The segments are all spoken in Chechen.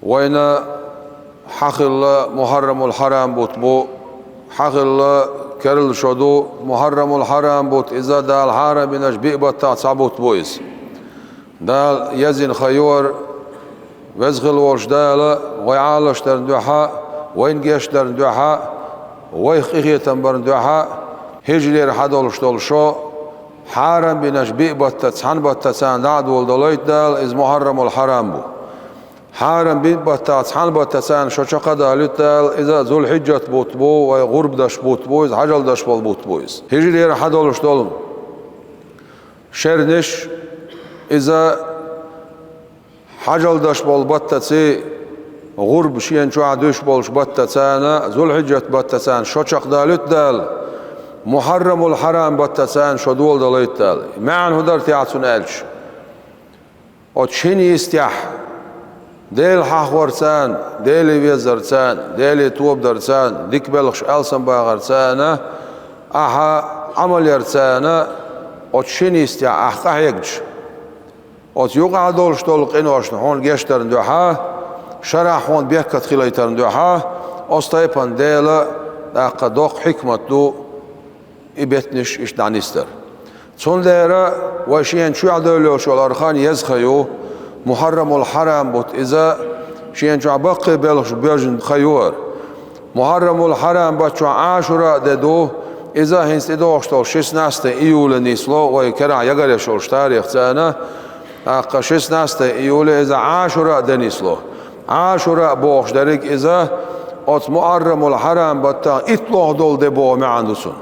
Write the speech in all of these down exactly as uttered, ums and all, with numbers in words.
Вайна хьахилла Мухьаррамул-Хьарам бутт бу, хьахилла керла шо ду. Мухьаррамул-Хьарам бутт иза Дала хьарам бинарш биъ баттахь цхьа бутт бу иза. Дала езйина хан ю хӀара. Веза хилла волчу Дала вай Ӏалашдарна дуьхьа, вайна гечдарна дуьхьа, вайх къинхетам барна дуьхьа, хӀижрера хьадолуш долу шо хьарам бинарш биъ баттаца цхьана баттаца дӀа а доладалийта Дала, иза Мухьаррамул-Хьарам бу. Хьарам бинчу баттахь цхьана баттаца шо чекхдалийта Дала, иза Зулхьиджат бутт бу, вай гӀурба деш бутт бу иза, хьажал деш болу бутт бу иза. ХӀижрера хьадолуш долу шерниш, иза хьажал деш болу баттаций, гӀурба шена чохь дуьсуш болчу баттаца, Зулхьиджат баттаца шо чекхдалийта Дала, Мухьаррамул-Хьарам баттаца шо доладалийта Дала. МаьӀна хӀун дара техьа цуьнан аьлча? Оцу шина йистехь Дела хьахорца, Деле везарца, Деле тоба дарца, дика белхаш алсамбахарца, ахьа Ӏамал ярца, оцу шина йистехь ахь къахьегча, оцу юкъахь долуш долу къиношна хьуна гечдарна дуьхьа, шарахь хьуна беркат хилийтарна дуьхьа, оцу тайпана Дела тӀаккха доккха хьикмат ду и беттанаш иштта дӀанисдар. Цундела вай шена чохь девлла йолуш йолу хӀара хан еза хан ю, Мухьаррамул-Хьарам бутт иза шена чохь баккхий белхаш боьжна хан ю хӀара. Мухьаррамул-Хьарам баттахь Ӏашура де ду, иза хӀинца тӀедогӀуш долу шестнадцатое июля нисло, вай керахь ягаръеш йолуш тарихца, тӀаккха шестнадцатое июля иза Ӏашура де нисло. Ӏашура бохуш дерриг иза оцу Мухьаррамул-Хьарам баттахь итталгӀа долу де боху маьӀна ду цуьнан.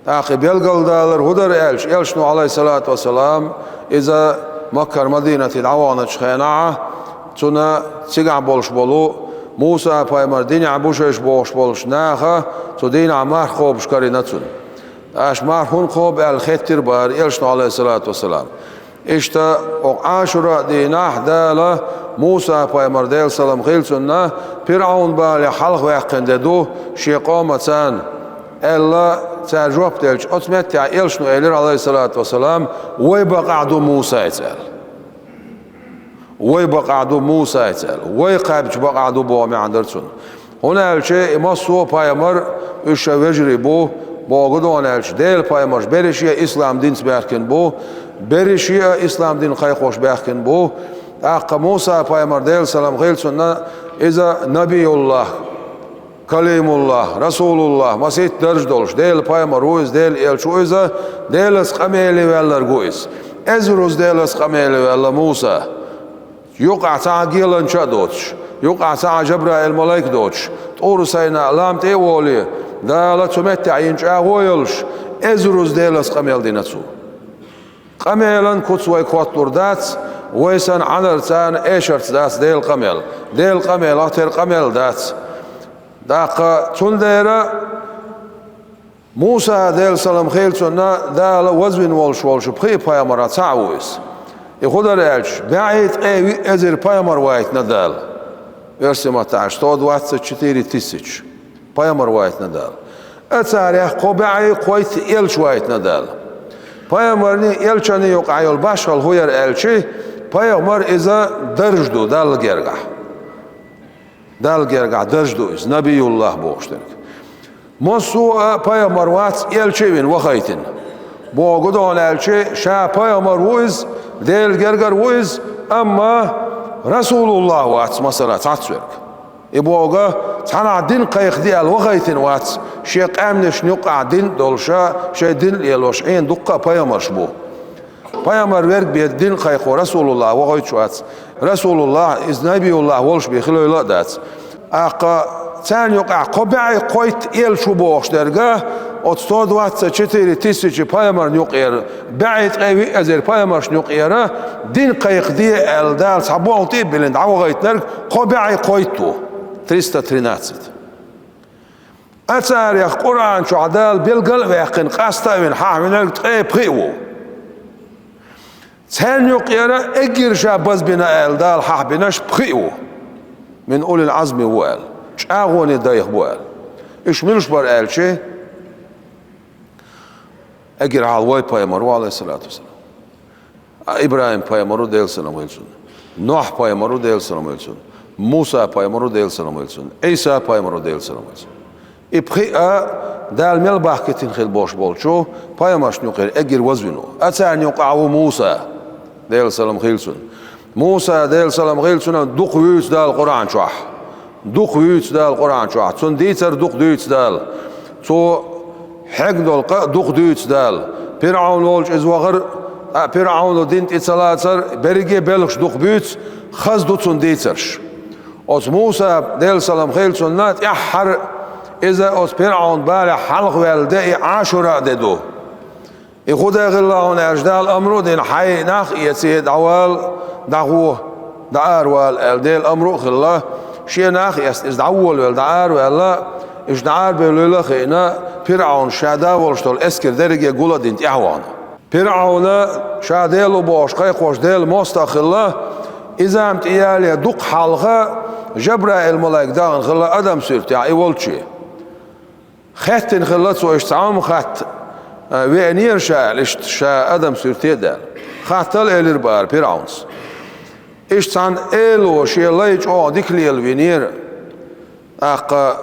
ТӀаккха и билгалдалар хӀун дара аьлча, Элчано, Ӏалайхиссалату вассалам, иза Маккара Мадинате дӀаваханачу хенахь, цунна цигахь болуш болу Муса-пайхамар динехь бу шайша бохуш болчу наха цу дийнахь марха кхобуш карийна цунна. Аша марха хӀунда кхобу аьлла хеттира бара Элчано, Ӏалайхиссалату вассалам. Иштта оцу Ӏашура дийнахь Дала Муса-пайхамар, Делан салам хила цунна, ПирӀавн балех хьалхаваьккхина де ду шен къомаца, аьлла, цара жоп делча, оцу меттехь Элчано элира, Ӏалайхиссалату вассалам, вай бакъахь ду Мусайца аьлла. Вай бакъахь ду Мусайца аьлла. Вай кхаьбча бакъахь ду боху маьӀна дара цунна. ХӀунда аьлча и массо а пайхамар уьш шайн вежарий бу, боху гуш ду хьуна аьлча, Делан пайхамарш берриш а ислам динца баьхкина бу, берриш а ислам дин кхайкхош баьхкина бу. ТӀаккха Муса-пайхамар, Делан салам хила цунна, иза набиюллахӀ, калимуллахӀ, расулуллахӀ, масийтта дарж долуш, Делан пайхамар ву иза, Делан элча ву иза, Делаца къамеле ваьлларг ву иза. Эзар руза Делаца къамеле ваьлла Муса. Юкъахь цхьа а геланча а доцуш, юкъахь цхьа а Жабраил-малайк доцуш, ТӀур-Сайна лам тӀе а волий, Дала цу меттехь йина чӀагӀо а йолуш, эзар руза Делаца къамел дина цо. Къамелан куц вай котталур дац, вай санна Ӏанарца, эшарца дац Делан къамел. Делан къамелах тера къамел дац. ТӀаккха цундела Муса, Делан салам хила цунна, Дала вазвина волуш волчу пхи а пайхамарах цхьаъ ву иза. И хӀун дара аьлча, бӀе ткъе виъ эзар пайхамар вайтина Дала. Оьрсийн маттахь сто двадцать четыре тысячи пайхамар вайтина Дала. Царех кхо бӀе кхойтта элча вайтина Дала. Пайхамарний, элчанний юкъахь йолу башхалла хӀун яра аьлча, пайхамар иза дарж ду Далла гергахь. Далла гергахь дарж ду иза, набиюллахӀ бохуш дерг. Массо а пайхамар вац элча а вина вахайтина. Боху гуш ду хьуна аьлча, ша пайхамар ву иза, Делан гергара ву иза, амма расулуллахӀ вац, масала, цхьацца верг. И боху, цхьанхьа дин кхайкхаде аьлла вахайтина вац, шен къаьмнашна юкъахь дин а долуш, шайн дин а лелош Ӏийна дуккха а пайхамарш бу. Пайхамар верг бен дин кхайкхо расулуллахӀ вахийтуш вац. РасулуллахӀ, иза набиюллахӀ волуш бен хилийла а дац. ТӀаккха царна юкъахь кхо бӀе кхойтта элча ву бохуш дерг, оцу сто двадцать четыре тысячи пайхамарна юкъера, бӀе ткъе виъ эзар пайхамаршна юкъера дин кхайкхаде аьлла Дала цхьа болх тӀе а биллина дӀавахийтинарг кхо бӀе кхойтта ву, триста тринадцать. Царех Къуръан чохь Дала билгал а ваьккхина, къаста а вина, хьахвинарг ткъе пхиъ ву. Царна юкъера эггара ша базбина аьлла Дала хьахбинарш пхиъ ву. Мин улил Ӏазми ву аьлла, чӀагӀонийн дайх бу аьлла. Уьш муьлш бара аьлча, эггара хьалха вай пайхамар ву, Ӏалайхиссалату вассалам. ИбрахӀим-пайхамар ву, Делан салам хила цунна. Нохь-пайхамар ву, Делан салам хила цунна. Муса пайхамар ву, Делан салам хилла цунна, Ӏийса пайхамар ву, Делан салам хилла цунна. И пхиъ а Дала мел бахкийтина хилла болуш болчу пайхамаршна юкъера эггара вазвина ву. А царна юкъахь ву Муса, Делан салам хилла цунна. Муса, Делан салам хилла цунна, дукха вуьйцу Дала Къуръан чохь. Дукха вуьйцу Дала Къуръан чохь. Цунна дийцар дукха дуьйцу Дала. Цо хьегна долу къа а дукха дуьйцу Дала. ПирӀаун волчу иза вахар, а, ПирӀауно дин тӀе ца лацар, берриге а белхаш дукха буьйцу, хаза ду цунна дийцарш. Оцу Муса, Делан салам хилла цунна, тӀаьххьара иза оцу ПирӀаун балехь хьалхаваьлла де и Ӏашура де ду. И хӀун де хилла хьуна аьлча, Дала амру а дина, хьайн нах а эций, дӀавала, дӀагӀо, дӀааравала аьлла, Делан амру а хилла, шен нах а эцна, иза дӀаволавелла, дӀаараваьлла, иштта дӀаарабевлла а хиъна, ПирӀаун ша да волуш долу эскар дерриге гул а дина тӀаьхьавахана. ПирӀауна ша Дела ву бохуш кхайкхош Делан мостагӀа хилла, иза-м тӀеяле дукха хьалха Жабраил-малайк дахана хилла адам суьртехь и волчу. Хаьттина хилла цо, иштта цхьа хӀума хатта, а, веанера ша аьлла, иштта ша адам суьрте а даьлла. Хаттал, элира бара ПирӀаунас. Иштта цхьана эло шен лай чӀогӀа дика лелавинера. ТӀаккха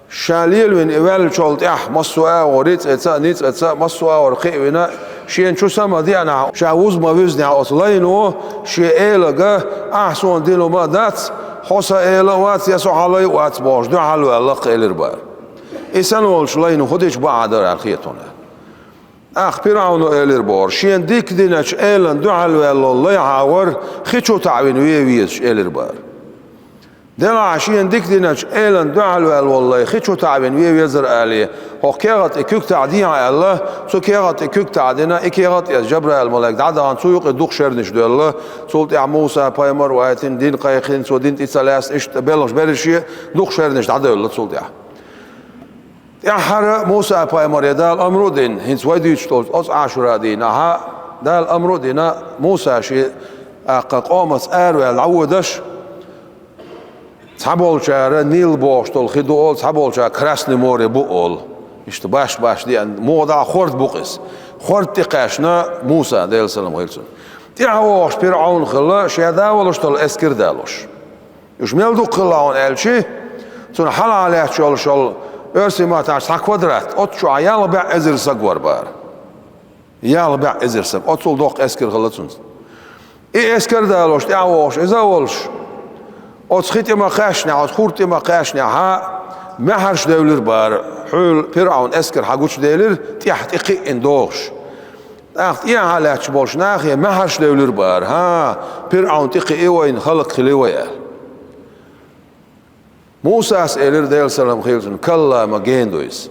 ша лелавина и ваьллачул тӀаьхьа массо а агӀор рицкъаца а, ницкъаца а, массо а агӀор кхиавина, шена чу са ма деанехь, ша вуза ма вуьзнехь оцу лайно шен элага: «Ахь суна дина хӀума дац, хьо сан эла а вац, я со хьан лай а вац», бохуш, дуьхьал ваьлла-кх, элира бара. И санна волчу лайна хӀун дича бакъахь дара аьлла хета хьуна. ТӀаккха ПирӀауно элира бохура: «Шена дика диначу элана дуьхьал ваьлла волу лай хьан вара, хи чу таӀавина вен везаш», элира бара. Делахь шена дика диначу элана дуьхьал ваьлла волу лай хи чу таӀавина вен везара алий, хӀокху кехат тӀе куьг таӀа дехьа аьлла, цу кехат тӀе куьг таӀа дина, и кехат эцна Жабраил-малайк дӀадахана, цу юкъа дукха шернаш доьлла, цул тӀаьхьа Муса пайхамар а вайтина, дин кхайкхина, цо дин тӀе ца лаьцна, иштта белхаш берриге а дукха шернаш дӀадевлла цул тӀаьхьа. ТӀаьххьара Муса пайхамаре Дала амру а дина, хӀинца вай дуьйцуш долчу оцу Ӏашура дийнахь а Дала амру а дина, Муса шен, тӀаккха, къомаца араваьлла дӀаводаш, цхьаболчара Нил бохуш долу хи ду олу, цхьаболчара Красное море бу олу. Иштта баш-баш деана, муха дӀа хорта бу-кх иза. Хорта тӀекхаьчна Муса, Делан салам хилла цунна. ТӀаьхьа вогӀуш ПирӀаун хилла, шен да волуш долу эскар а далош. Уьш мел дукха хилла хьуна аьлчи, цунна хьалха лаьтташ йолуш йолу оьрсийн маттахь цхьа квадрат, оцу чохь ялх бӀе эзар саг вара бара. Ялх бӀе эзар саг. Оццул доккха эскар хилла цуьнца. И эскар а далош, тӀаьхьа вогӀуш иза а волуш, оцу хи тӀе ма кхаьчнехь, оцу хурд тӀе ма кхаьчнехь, маьхьарш девлира бара, хьуьлла ПирӀаун эскар хьагучуделира, тӀаьхьа тӀекхиъна догӀуш. ТӀаккха тӀехьа лаьтташ болчу нахе маьхьарш девлира бара: «ХӀан, ПирӀаун тӀекхиъ вайна, хӀаллакьхили вай», – аьлла. Мусас элира, Делан салам хилла цунна: «Калла, ма гена ду иза.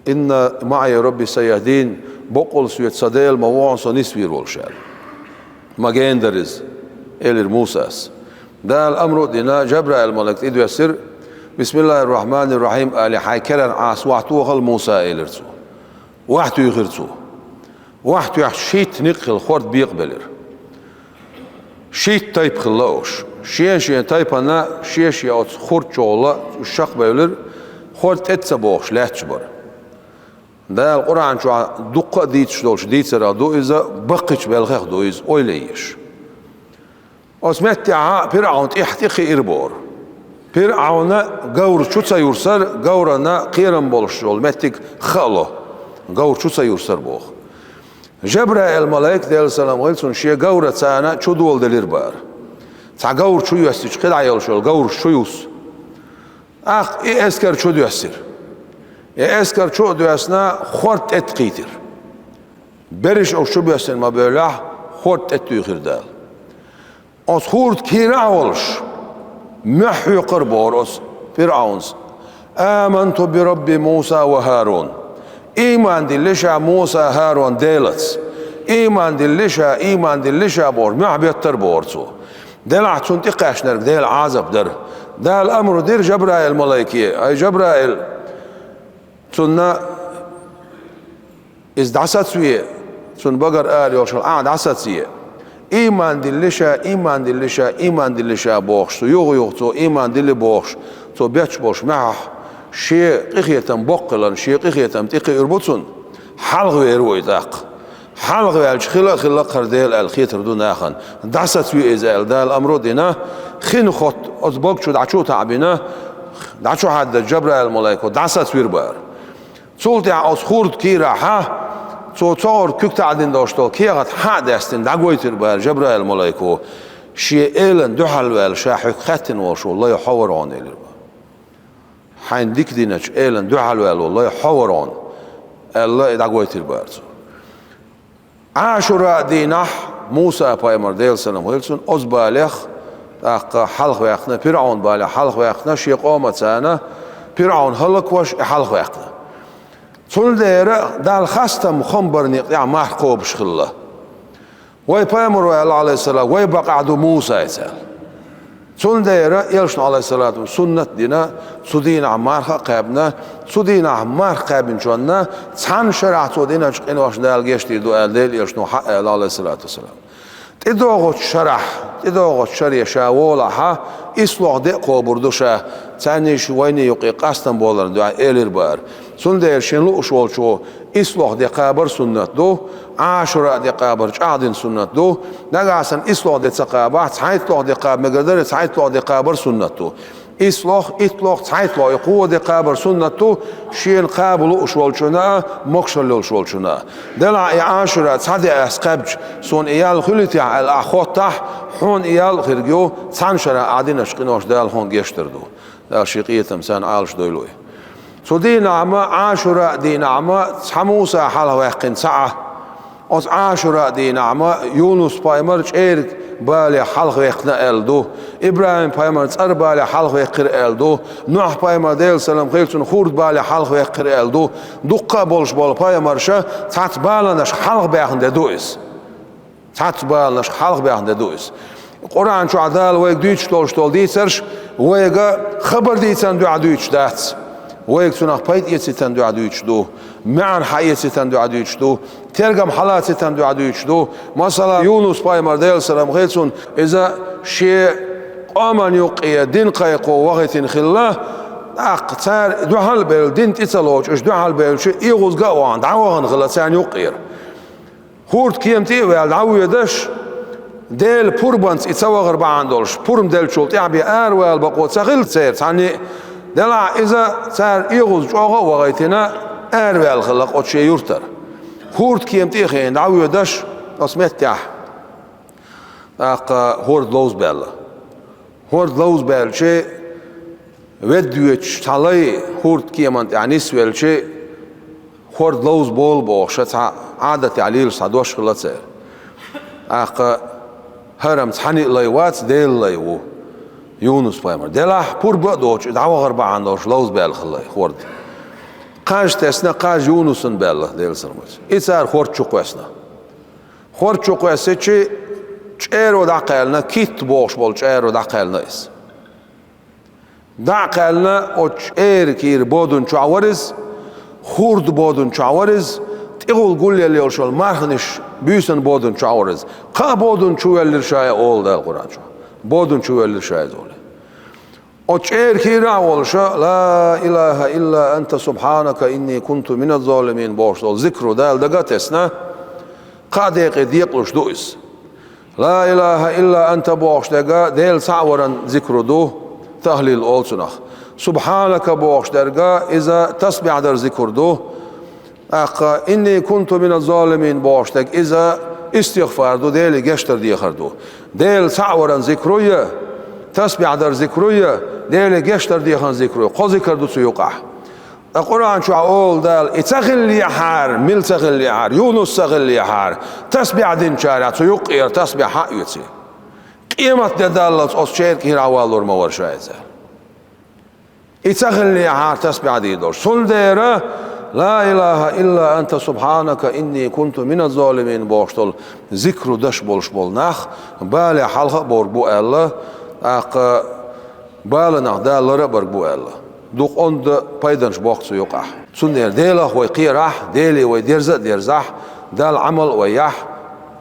Инна маӀия Рабби саяхдин, баккъалла соьца сан Дела ма ву хьуна, со нисвийр волуш», – аьлла. «Ма гена дара иза», – элира Мусас. Дала амру а дина, Жабраил-малайк тӀедоьссира, «Бисмиллахир-рахманир-рахим» алий, хьайн керан Ӏаса охьатохал, Муса, элира цо. Охьатуьйхира цо. Охьатоьхча шийтта некъ хилла, хорта бекъабелира. Шийтта тайпа хилла уьш. Шен-шен тайпана, шен-шен оцу хурд чухула уьш чекхбевлира, хорта тӀе ца богӀуш лаьтташ бара. Дала Къуръан чохь дуккха а дийцаш долчу дийцарах ду иза, баккхийчу белхех ду иза, ойла еш. Оцу меттехь ПирӀаун тӀаьхьа тӀекхиира бохура. ПирӀауна говр чу ца юьрсара, говрана кхерам болуш йолу меттиг хаало, говр чу ца юьрсара боху. Жабраил-малайк, Делан салам хилла цунна, шен говра царна чу доладелира бара. Цхьа говр чу йоьссича, кхидӀа йолуш йолу говраш чу юьсу. ТӀаккха и эскар чу доьссира. И эскар чу а доьссина, хорта тӀе кхийтира. Берриш уьш чу боьссина ма бевллехь, хорта тӀе туьйхира Дала. Оцу хурда кийра а волуш, мохь хьоькхура бохура оцу ПирӀаунас: «Аманту би Рабби Муса ва Харун». Ийман дилли ша Муса, Харун Делаца. Ийман дилли ша, ийман дилли ша бохуш, мохь беттара бохура цо. Делахь цунна тӀекхаьчнарг Делан Ӏазап дара. Дала амру дира Жабраил-малайке: «Ай, Жабраил, цунна иза дӀасацве, цунна багара ара йолуш йолу ахь дӀасацве». Ийман дилли ша, ийман дилли ша, ийман дилли ша бохуш, цо юха-юха цо ийман дилли бохуш, цо бетташ болуш мохьахь, шен къинхетам боккха хиларна, шен къинхетам тӀекхиар бу цунна. Хьалхавер ву и тӀаккха. Хьалхаваьлча, хила а хилла-кх хӀара Дела аьлла хетар ду нахана. ДӀасацве иза аьлла, Дала амру а дина, Хин хотта оцу бага чу дӀа чу а таӀбина, дӀа чу хьаьдда Жабраил-малайко дӀасацвира бара. Цул тӀаьхьа оцу хурда кийрахьа, цо цогӀар куьг таӀдина долуш долу кехат хьа а даьстина, дӀагойтира бара Жабраил-малайко, шен элана дуьхьал ваьлла ша хьоьга хаьттина волуш волу лай хьо вара хьуна элира бара. Хьайна дика диначу элана дуьхьал ваьлла волу лай хьо вара хьуна, аьлла, и дӀагойтира бара цо. Ӏашура дийнахь Муса-пайхамар, Делан салам хуьлда цунна, оцу балех, тӀаккха хьалхаваьккхина, ПирӀун балех хьалхаваьккхина, шен къомаца, ПирӀун хӀаллаквеш, и хьалхаваьккхина. Цундела Далла хастам хам бар некъа тӀехь марха кхобуш хилла. Вай пайхамар ваьлла, Ӏалайхиссалам, вай бакъахь ду Мусайца аьлла. Цундела элчано, Ӏалайхиссалату, суннат дина, цу дийнахь марха а кхаьбна, цу дийнахь марха кхаьбначунна цхьана шарахь цо диначу къиношна Дала гечдийр ду аьлла, Делан элчано хьа а аьлла, Ӏалайхиссалату вассалам. ТӀедогӀучу шарахь, тӀедогӀучу шаре ша волахьа, ислогӀа де а кхобур ду ша, царнийша вайна юкъе къастам боларна дуьхьа элира бара. Цундела шен лууш волчо ислогӀа де кхабар суннат ду, Ӏашура де кхабар чӀагӀдина суннат ду. Нагахь санна ислогӀа де ца кхабахь, цхьайтталгӀа де кхаба мегар дара, цхьайтталгӀа де кхабар суннат ду. ИслогӀа, итталгӀа, цхьайтталгӀа, и кхо де кхабар суннат ду, шена кхаба лууш волчунна а, могушалла йолуш волчунна а. Делахь и Ӏашура цхьа де ас кхаьбча, суна и ял хуьлий техьа аьлла ахь хоттахь, хьуна и ял а хирг ю, цхьана шарахь ахь диначу къиношна Дала хьуна гечдар ду. Дала шен къинхетамца Ӏалашдойла вай. Цу дийнахь-м, Ӏашура дийнахь-м, цхьа Муса хьалхаваьккхина ца Ӏа. Оцу Ӏашура дийнахь-м Юнус-пайхамар чӀеран балех хьалхаваьккхина аьлла ду, ИбрахӀим-пайхамар цӀера балех хьалхаваьккхира аьлла ду, Нухь-пайхамар, Делан салам хуьлда цунна, хурда балех хьалхаваьккхира аьлла ду. Дуккха а болуш болу пайхамарша цхьацца баланашка хьалхабаьхна де ду иза. Цхьацца баланашка хьалхабаьхна де ду иза. Къуръан чохь Дала вайга дуьйцуш долуш долу дийцарш вайга хабар дийцарна дуьхьа дуьйцуш дац. Вайга цунах пайда эцийтарна дуьхьа дуьйцуш ду, маьӀна хьаэцийтарна дуьхьа дуьйцуш ду, тергам хьалацийтарна дуьхьа дуьйцуш ду. Масала, Юнус-пайхамар, Делан салам хуьлда цунна, иза шен къоман юккъе дин кхайкхо вахийтина хилла, тӀаккха цара дуьхьал а бевлла, дин тӀе ца лоцуш, уьш дуьхьал бевлча, эгӀазга а вахана, дӀавахана хилла царна юккъера. Хурд-кема тӀе а ваьлла, дӀавоьдуш, Делан пурбанца и ца вахар бахьана долуш, пурба деллачул тӀаьхьа бен аравала бакъо ца хилла церан цхьанне а, делахь иза цара эгӀаза чӀогӀа а вахийтина, араваьлла хилла оцу шен юьртара. Хурд-кема тӀе а хиъна, дӀавоьдуш оцу меттехь, тӀаккха хӀорда ловза баьлла. ХӀорда ловза баьлча, ведда воьдуш цхьа лай хурд-кеман тӀехь нисвелча, хӀорда ловза болу бохуш, цхьа Ӏадатехь лелаш цхьа дош хилла церан. ТӀаккха хӀара-м цхьанне а лай вац, Делан лай ву Юнус-пайхамар. Делахь пурба а доцуш, и дӀавахар бахьана долуш ловза баьлла хилла и хӀорда. Кхаж тесна, кхаж Юнусна баьлла, Делан салам хуьлда цунна. И цара хӀорда чу кхоьссина. ХӀорда чу кхоьссича, чӀеро дӀакхаьллина, китт бохуш болу чӀеро дӀакхаьллина иза. ДӀа а кхаьллина, оцу чӀеран кийра бодун чохь вара иза, хурд бодун чохь вара иза, тӀехула гулъелла йолуш йолу марханаш буьйсанна бодун чохь вара иза. Кхаа бодун чу воьллира ша, олу Дала Къуръан чохь. Бодун чу воьллира ша иза олий. Оцу чӀеран кийра а волуш, «Ла илаха илла анта субханака инни кунту миназ-золимин» бохуш долу зикро Дала дага а тесна, кхаа декъе декъалуш ду иза. «Ла илаха илла анта» бохуш дерг Дела цхьаъ варан зикро ду, тахлил олу цунах. «Субханака» бохуш дерг иза тасбихь дар зикр ду. ТӀаккха «Инни кунту миназ-золимин» бохуш дерг иза истигъфар ду, Деле гечдар дехар ду. Дела цхьаъ варан зикро я, тасбихь дар зикро я, Деле гечдар дехан зикро я. Кхо зикр ду цу юкъахь. Ткъа Къуръан чохь олу Дала, и ца хиллехьара, мила ца хиллехьара, Юнус ца хиллехьара, тасбихь динчарах цу юккъера тасбихь хьа а оьций. Къемат де даллалц оцу чӀеран кийрахь валлур ма вара ша иза. И ца хиллехьара тасбихь дийр долуш. Цундела, «Ла илаха илла анта субханака инни кунту миназ-золимин» бохуш долу зикру даш болуш болу нах бале хьалха а боврг бу аьлла, тӀаккха баланах Дала лар а барг бу аьлла. Дукха онда пайданаш боккху цу юкъахь. Цундела Делах вай кхерахь, Деле вай дерза а дерзахь, Далла Ӏамал а вай яхь,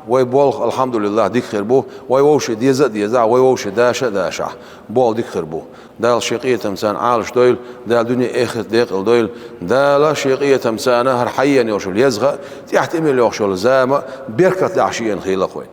вай болх, алхьамдулиллахӀ, дика хир бу, вай вовшийн деза а дезахь, вай вовшийн даша а дашахь, болх дика хир бу. Дала шен къинхетамца Ӏалашдойла, Дала дуьне а, эхарт а декъала дойла, Дала шен къинхетамца хӀара хьаеана йолуш йолу еза а, тӀехь тӀе мел йолуш йолу зама а беркат дахьаш шена хийла вайн.